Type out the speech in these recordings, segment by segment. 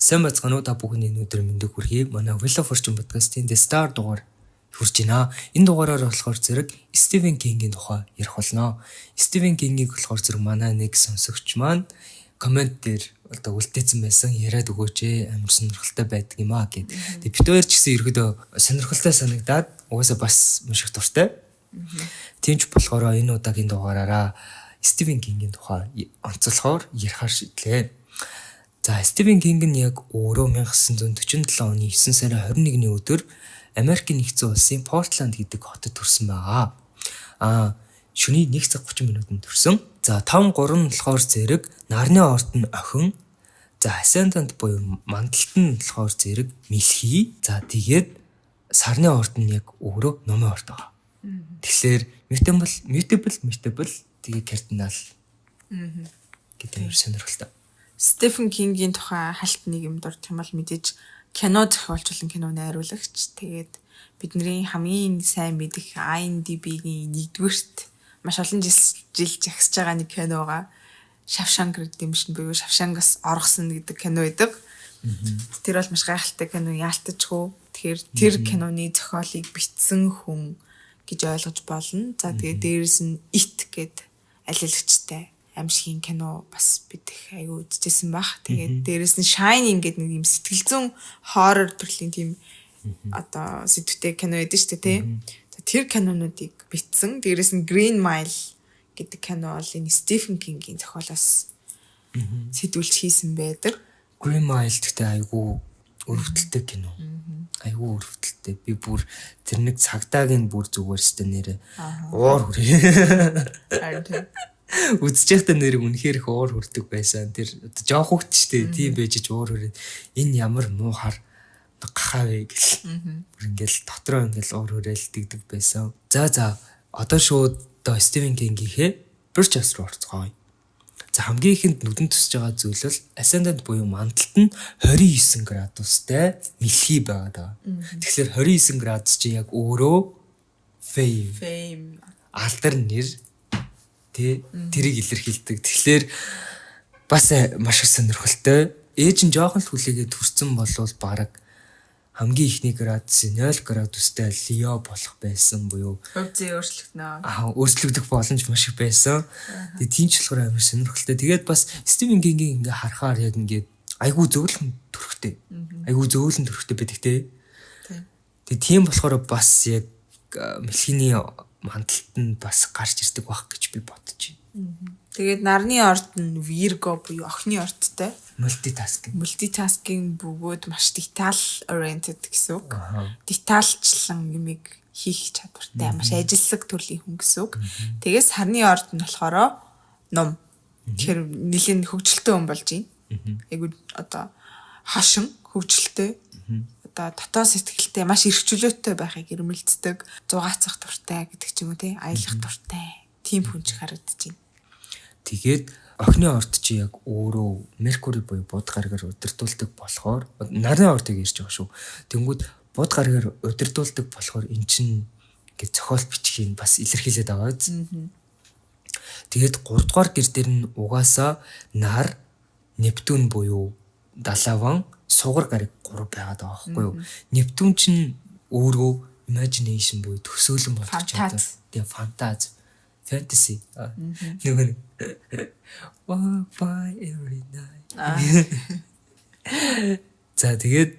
Сайн байцгаана уу, та бүхний өнөөдөр мэндийг хүргэе. Манай Wheel of Fortune podcast-ийн The Star дугаар хүрж байна. Энэ дугаараар болохоор зэрэг Стивен Кингийн тухай ярих болно. Стивен Кингийг болохоор зэрэг манай нэг сонсогч маань comment дээр одоо үлдээсэн байсан. Яриад өгөөч ээ, амар сонирхолтой байдаг юм аа гэд. Тэгээ бид хоёр ч гэсэн ерөөдөө сонирхолтой санагдаад угаасаа бас маш их дуртай. Тийм ч болохоор энэ удаагийн дугаараараа Стивен Кингийн тухай онцлохоор ярихаар шийдлээ. За, Стивен Кинг нь яг өөрөө 1947 оны 9 сарын 21-ний өдөр Америкийн нэгдсэн улсын Портланд гэдэг хотод төрсэн байгаа. Шөнийн 1 цаг 30 минутанд төрсөн. За, том 3 нь болохоор зэрэг нарны орд нь охин. За, ascendant буюу мандалт нь болохоор зэрэг мэлхий. За, тэгээд сарны орд нь яг өөрөө нумын орд байгаа. Тэгэхээр mutable, mutable, mutable, тэгээ кардинал гэдэг амар сонирхолтой. Стивен Кингийн тухай хальт нэг юм дурдах юм бол мэдээж кино зохиолч болон кино найруулагч. Тэгээд бидний хамгийн сайн мэдэх IMDb-гийн нэгдүгээрт маш олон жил жил жагсаж байгаа нэг киногаа Shawshank Redemption буюу Шавшангаас оргосон гэдэг кино байдаг. Тэр бол маш гайхалтай кино, яалтчгүй. Тэгэхээр тэр киноны зохиолыг бичсэн хүн гэж ойлгож болно. За, тэгээд дээрэс нь It гээд алиалагчтай аймшгийн кино бас бид их аягүй үзчихсэн байх. Тэгээд дээрэс нь Shining гэдэг нэг юм сэтгэл зүйн horror төрлийн тийм одоо сэдвтэй кино байдаг шүү дээ, тий. За, тэр кинонуудыг бичсэн. Дээрэс нь Green Mile гэдэг кино бол энэ Стивен Кингийн зохиолоос сэдвүүлж хийсэн байдаг. Green Mile гэхдээ айгүй өрөвдөлтэй кино. Айгүй өрөвдөлтэй. Би бүр тэр нэг цагдаагийн бүр зүгээр өстэй нэрээ уур хүрээ. Харин тийм. Үзэж байхдаа нэр үнэхээр их уур хүрдэг байсан. Тэр одоо жоох хүүхд ч тийм тийм байж ч уур хүрээд, энэ ямар муу хар гахаа вэ гэл. Бүр ингээл дотроо ингээл уур хүрээл дэгдэг байсан. За, одоо шууд одоо Стивен Кингийнхээ birth chart руу орцгоё. За, хамгийн ихэнд нүдэн төсөж байгаа зүйл бол ascendant буюу мандалт нь 29 градустай мэлхий байгаа даа. Тэгэхээр 29 градус чи яг өөрөө fame, Fame. алдар нэр, тий, тэрийг илэрхийлдэг. Тэгэхээр бас маш их сонирхолтой. Ээж нь жоохон л хүлээгээд төрсөн болвол бараг хамгийн ихний градусын 0 градустай Лео болох байсан буюу Хувь зүй өөрчлөгдөнө. Өөрчлөгдөх боломж маш их байсан. Тэгээ тийм ч болохоор амар сонирхолтой. Тэгээд бас Стивен Кингийг ингээ харахаар яг ингээд айгүй зөөлхөн төрхтэй. Айгүй зөөлөн төрхтэй байдаг те. Тэгээ тийм болохоор бас яг мэлхийний мандалт нь бас гарч ирдэг байх гэж би бодож байна. Тэгээд нарны орд нь Virgo буюу охины ордтой. Multitasking. Multitasking бөгөөд маш detail oriented гэсэн үг. Детальчлан юмыг хийх чадвартай, маш ажиллаг төрлийн хүн гэсэн үг. Тэгээд сарны орд нь болохоор нум. Тэгэхээр нэлийн хөгжилтэй хүн болж байна. Айгу одоо хошин хөгжилтэй. Одоо дотоод сэтгэлтэй, маш эрх чөлөөтэй байхыг эрмэлздэг, зугаацах дуртай гэдэг ч юм уу те, аялах дуртай. Тийм хүн ч харагдаж байна. Тэгээд охины орд чи яг өөрөө Меркури буюу буд гарагаар удирдуулдаг болохоор, нарны ордыг ярьж байгаа шүү. Тэнгүүд буд гарагаар удирдуулдаг болохоор эн чин ингээд зохиол бичихийг бас илэрхийлээд байгаа биз. Тэгээд 3 дугаар гэр дээр нь угаасаа нар, Нептун буюу далаван, сугар гариг 3 байгаад байгаа байхгүй юу? Нептун чинь өөрөө imagination буюу төсөөлөн болгох чадвар. Фантаз. Тэгээ фантаз, fantasy. Нөгөө нэг "Walk by every night". За, тэгээд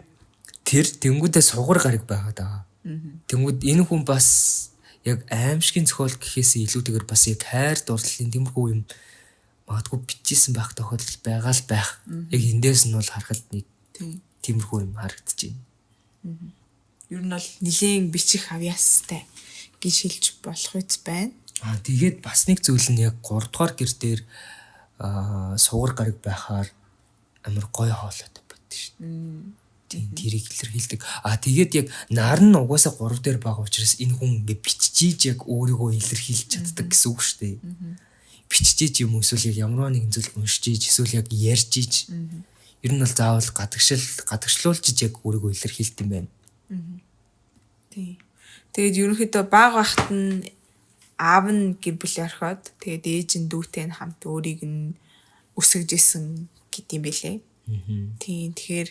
тэр тэнгүүдээ сугар гариг байгаад байгаа. Тэнгүүд энэ хүн бас яг аймшгийн зохиол гэхээс илүүтэйгээр бас яг хайр дурлалын тиймэрхүү юм магадгүй бичижсэн байх тохиолдол байгаа л байх. Яг эндээс нь бол харахад нэг тиймэрхүү юм харагдаж байна. Ер нь бол нилээн бичих авьяастай гэж хэлж болох үс байна. Тэгээд бас нэг зүйл нь яг 3 дугаар гэр дээр сугар гариг байхаар амар гоё хоолойтой байдаг шүү дээ. Тийм, тэрийг илэрхийлдэг. Тэгээд яг нар нь угаасаа 3 дээр байгаа учраас энэ хүн ингээ биччихийж яг өөрийгөө илэрхийлж чаддаг гэсэн үг шүү дээ. Биччихийж юм уу, эсвэл яг ямар нэгэн зүйл уншиж, эсвэл яг ярьж иж. Ер нь бол заавал гадагшлуулж яг өөрийгөө илэрхийлт юм байна. Тийм. Тэгээд ерөнхийдөө бага байхад нь аав нь гэр бүлээ орхиод, тэгээд ээж нь дүүтэй нь хамт өөрийг нь өсгөж исэн гэдэг юм бэлээ. Тийм, тэгэхээр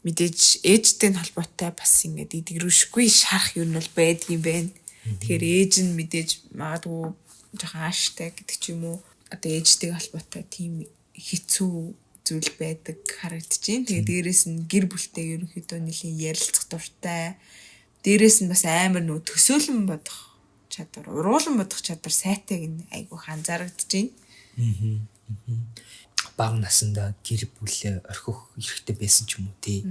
мэдээж ээжтэй нь холбоотой бас ингээд эдгэрвшгүй шарах юм бол байдгийм байх. Тэгэхээр ээж нь мэдээж магадгүй жоохон ааштай гэдэг ч юм уу. Одоо ээжтэйг холбоотой тийм хэцүү зүйл байдаг харагдаж байна. Тэгээ дээрэс нь гэр бүлтэй ерөнхийдөө нэлийн ярилцах дуртай. Дээрэс нь бас амар нөө төсөөлөн бодох чадвар, уруулан бодох чадвар сайтайг нь айгүй анзаарагдаж байна. Бага насндаа гэр бүлээ орхих эрхтэй байсан ч юм уу тий.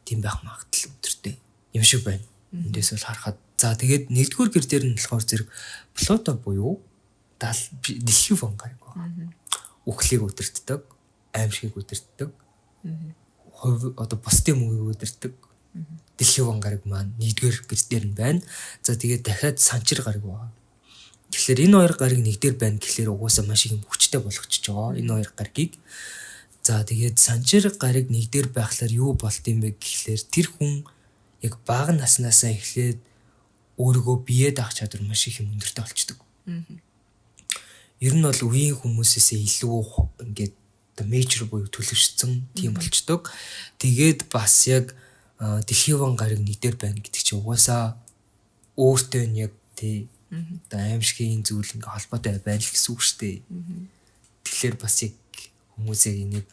Тийм байх магадлал өндөртэй юм шиг байна. Эндээс бол харахад за тэгээд нэгдүгээр гэр дээр нь болохоор зэрэг Плуто буюу дэлхийн фон гараг байна. Үхлийг удирддаг, аимшигыг удирддаг. Хувь одоо бусдын мөнгөийг удирддаг. Дэлхийн фон гараг маань нэгдүгээр гэр дээр нь байна. За тэгээд дахиад санчир гараг байна. Тэгэхээр энэ хоёр гараг нэг дээр байна гэхлээр угаасаа маш их юм хүчтэй болгочихж байгаа. Энэ хоёр гарагийг. За тэгээд санчир гараг нэг дээр байхлаар юу болт юм бэ гэхлээр тэр хүн яг бага наснаасаа эхлээд өөрийгөө бие даах чадвар маш их юм өндөртэй болчдөг. Ер нь бол үеийн хүмүүсээсээ илүү ингээд одоо major буюу төлөвшсөн тийм болчдөг. Тэгээд бас яг дэлхийн ван гараг нэг дээр байна гэдэг чинь угаасаа өөртөө нь яг тий одоо аимшигын зүйл ингээ холбоотой байна л гэсэн үг шүү дээ. Тэгэхээр бас яг хүмүүс яг энийг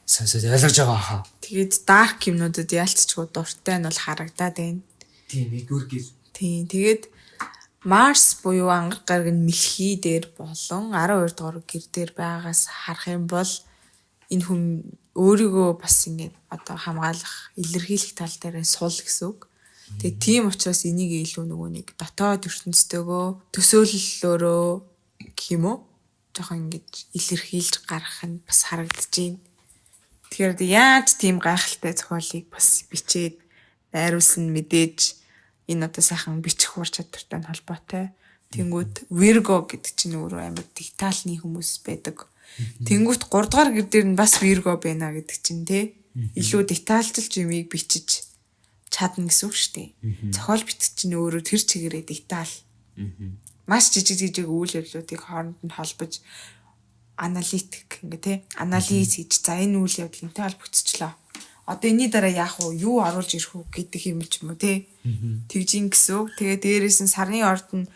сонсоод ойлгож байгаа хаа. Тэгээд dark юмнуудад яалтчгүй дуртай нь бол харагдаад байна. Тийм, нэгдүгээр гэр. Тийм, тэгээд Марс буюу ангараг гараг нь мэлхий дээр болон 12 дугаар гэр дээр байгаас харах юм бол энэ хүн өөрийгөө бас ингээд одоо хамгаалах, илэрхийлэх тал дээр сул гэсэн үг. Тэгээд тийм учраас энийг илүү нөгөө нэг дотоод ертөнцтэйгөө төсөөллөөрөө гэх юм уу? Жохон ингэж илэрхийлж гаргах нь бас харагдаж байна. Тэгэхээр яаж тийм гайхалтай зохиолыг бас бичээд найруулсан мэдээж энэ одоо сайхан бичих ур чадвартай нь холбоотой. Тэнгүүд Virgo гэдэг чинь өөрөө амар детальны хүмүүс байдаг. Тэнгүүт 3 дугаар гэр дээр нь бас Virgo байна гэдэг чинь тий. Илүү детальчилж юмыг бичиж чадна гэсэн үг шүү дээ. Зохиол бичих чинь өөрөө тэр чигээрээ деталь. Маш жижиг жижиг үйл явдлуудыг хооронд нь холбож аналитик ингээ тий. Анализ хийж за энэ үйл явдал энтэй холбогдчихлоо. Одоо энэний дараа яах вэ? Юу оруулж ирэх үү гэдэг юм ч юм уу тий. Тэгжин гэсэн үг. Тэгээ дээрээс нь сарны орд нь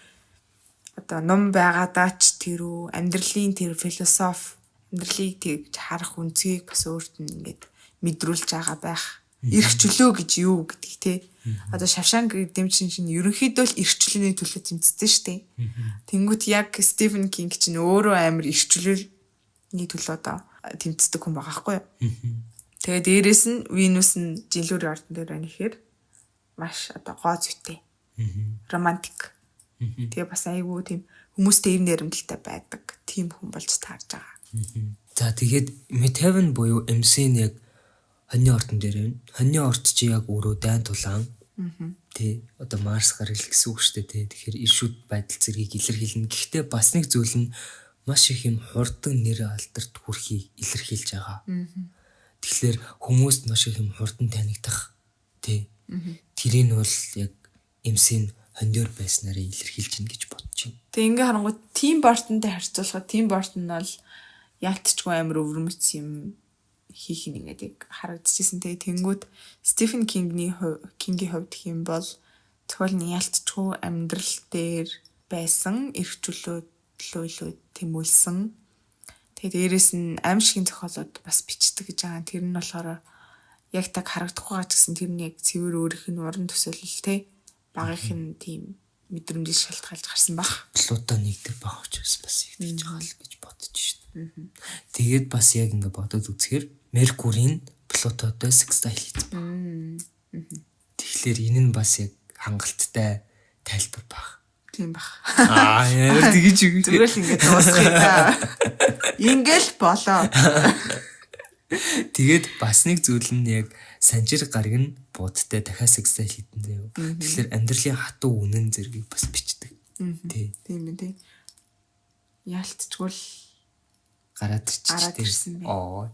одоо ном байгаадаач тэр үү амьдралын тэр философи амьдралыг тэгж харах үнцгийг бас өөрт нь ингээд мэдрүүлж байгаа байх. Эрх чөлөө гэж юу гэдэг тий. Одоо Шавшанк Редемпшн чинь ерөнхийдөө л эрх чөлөөний төлөө тэмцсэн шүү дээ. Тэнгүүт яг Стивен Кинг чинь өөрөө амар эрх чөлөөний төлөө одоо тэмцдэг хүн байгаа байхгүй юу? Тэгээ дээрээс нь Венус нь жинлүүрийн ордон дээр байна гэхээр маш одоо гоо зүйтэй. Романтик. Тэгээ бас айгүй тийм хүмүүстэй эв нэрмдэлтэй байдаг тийм хүн болж таарж байгаа. За тэгээд Midheaven буюу MC нь яг хоньны ордон дээр байна. Хоньны орд чи яг өөрөө дайн тулаан. Тэ одоо Марс гарал гэсэн үг шүү дээ тэ. Тэгэхээр иршүүд байдал зэргийг илэрхийлнэ. Гэхдээ бас нэг зүйл нь маш их юм хурдан нэр алдарт хүрэхийг илэрхийлж байгаа. Тэгэхээр хүмүүст маш их юм хурдан танигдах тэ. Тэрийг нь бол яг MC нь хондоор байснараа илэрхийлж гин гэж бодож байна. Тэг ингээ харангуй Тим Бартонтай харьцуулахад Тим Бартон бол яалтчгүй амар өвөрмөц юм хийх нь ингээд яг харагдчихсэн. Тэгээ тэнгууд Стивен Кингний Кингийн хувьд гэх юм бол зохиол нь яалтчгүй амьдрал дээр байсан эрх чөлөө илүү тэмүүлсэн. Тэгээ дээрэс нь аимшигын зохиолууд бас бичдэг гэж байгаа. Тэр нь болохоор яг так харагдахгүй байгаа ч гэсэн тэр нь яг цэвэр өөрийнх нь уран төсөөлөл те багийнх нь тийм мэдрэмжээс шалтгаалж гарсан баг. Плуто нэг дээр байгаа учраас бас их тэгж байгаа л гэж бодож шít. Тэгээд бас яг ингээ бодоод үзэхээр Меркурийн Плутотой sextile хийсэн баг. Тэгэхээр энэ нь бас яг хангалттай тайлбар баг. Тийм баг. Аа ямар тэгэж үг. Зүгээр л ингээ дуусгая та. Ингээл болоо. Тэгээд бас нэг зүйл нь яг санжир гараг нь буудтай дахиад sextile хийдэн заяа. Тэгэхээр амьдралын хатуу үнэн зэргийг бас бичдэг. Тий. Тийм ээ тий. Яалтчгүй л гараад ирчих. Гараад ирсэн байна. Аа.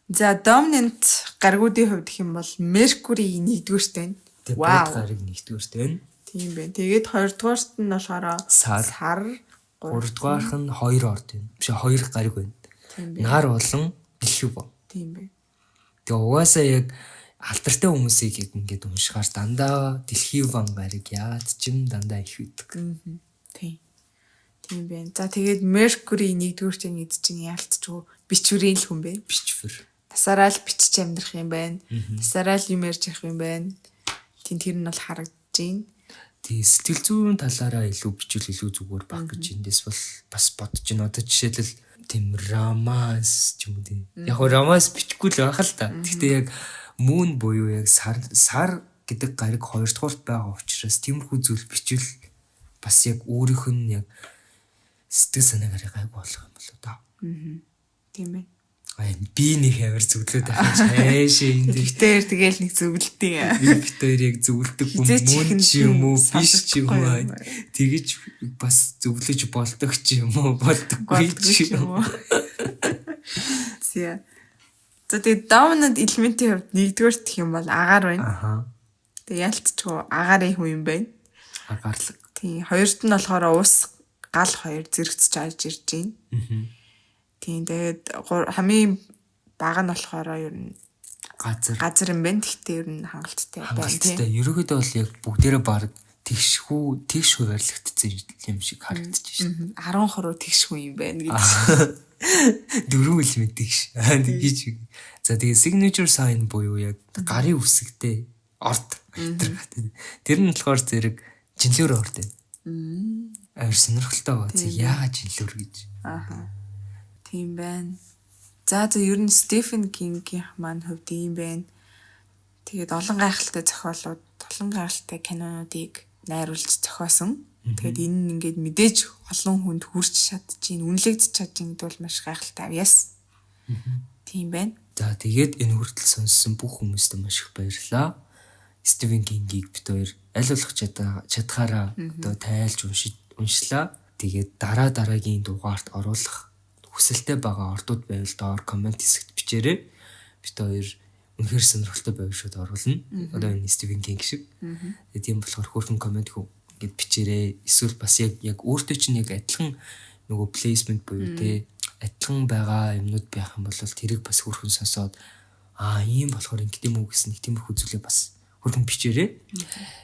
За dominant гаргуудын хувьд гэх юм бол Mercury нэгдүгээрт байна. Тэгээ бод гараг нэгдүгээрт байна. Тийм байна. Тэгээд хоёрдугаарт нь болохоор Сар. Сар. Гуравдугаарх нь хоёр орд байна. Биш хоёр гараг байна. Тийм байна. Нар болон Дэлхий бо. Тийм бэ. Тэгээ угаасаа яг алдартай хүмүүсийг яг ингээд уншихаар дандаа дэлхий ван гариг яагаад ч юм дандаа их үүдэг. Тийм. Тийм байна. За тэгээд Mercury нэгдүгээр чинь эд чинь яалтчгүй бичвэрийн л хүн бэ. Бичвэр. Тасараа л бичиж амьдрах юм байна. Тасараа л юм ярьж явах юм байна. Тийм, тэр нь бол харагдаж байна. Тэгээ сэтгэл зүйн талаараа илүү бичвэл илүү зүгээр баг гэж эндээс бол бас бодож байна. Одоо жишээлбэл тийм romance ч юм уу тийм. Яг го romance бичихгүй л байх л та. Гэхдээ яг moon буюу яг сар сар гэдэг гариг хоёрдугаарт байгаа учраас тиймэрхүү зүйл бичвэл бас яг өөрийнх нь яг сэтгэл санаагаар гайгүй болох юм болоо да. Тийм ээ. Ай, би нэг амар зөвлөд байх цаашаа энэ дээр. Битээр тэгэл нэг зөвлөдөг. Би битээр яг зөвлөдөг мөн ч юм уу биш ч юм уу тэгэж бас зөвлөж болдог ч юм уу болдоггүй ч юм уу. За. За тэгээ dominant element-ийн хувьд нэгдүгээр гэх юм бол агаар байна. Аха. Тэгээ ялтчгүй агаарын хүн юм байна. Агаарлаг. Тийм, хоёрт нь болохоор ус гал хоёр зэрэгцэж авч ирж байна. Аа. Тийм, тэгээд хамгийн бага нь болохоор ер нь газар газар юм байна. Гэхдээ ер нь хангалттай байна. Хангалттай. Ерөнхийдөө бол яг бүгдээрээ баг тэгшхүү тэгш хуваарлагдсан юм шиг харагдаж шин. 10% тэгшхүү юм байна гэж. Дөрөв элемент тэгш. Тэгэж. За тэгээ signature sign буюу яг гарын үсэгтэй орд. Тэр нь болохоор зэрэг жинлүүр орд байна. Амар сонирхолтой байгаа. Яагаад жинлүүр гэж. Ааха. Тийм байна. За за ер нь Стивен Кингийн маань хувьд ийм байна. Тэгээд олон гайхалтай зохиолууд, олон гайхалтай кинонуудыг найруулж зохиосон. Тэгээд энэ нь ингээд мэдээж олон хүнд хүрч чадчихээн, үнэлэгдэж чадчихээн гэдэг бол маш гайхалтай авьяас. Тийм байна. За тэгээд энэ хүртэл сонссон бүх хүмүүстээ маш их баярлалаа. Стивен Кингийг бид хоёр аль болох чадхаараа одоо тайлж уншлаа. Тэгээд дараа дараагийн дугаарт оруулах хүсэлтэй байгаа ордууд байвал доор comment хэсэгт бичээрэй. Бид хоёр үнэхээр сонирхолтой байвал шууд оруулна. Одоо энэ Стивен Кинг шиг. Тэгээд тийм болохоор хөөрхөн comment ингээд бичээрэй. Эсвэл бас яг яг өөртөө чинь яг адилхан нөгөө placement буюу те адилхан байгаа юмнууд байх юм бол тэрийг бас хөөрхөн сонсоод аа ийм болохоор ингэдэм үү гэсэн нэг тиймэрхүү зүйлээ бас хөөрхөн бичээрэй.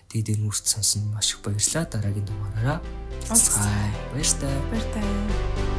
Тэгээд энэ үрт сонсон маш их баярлалаа. Дараагийн дугаараараа уулзцгаая. Баяртай. Баяртай.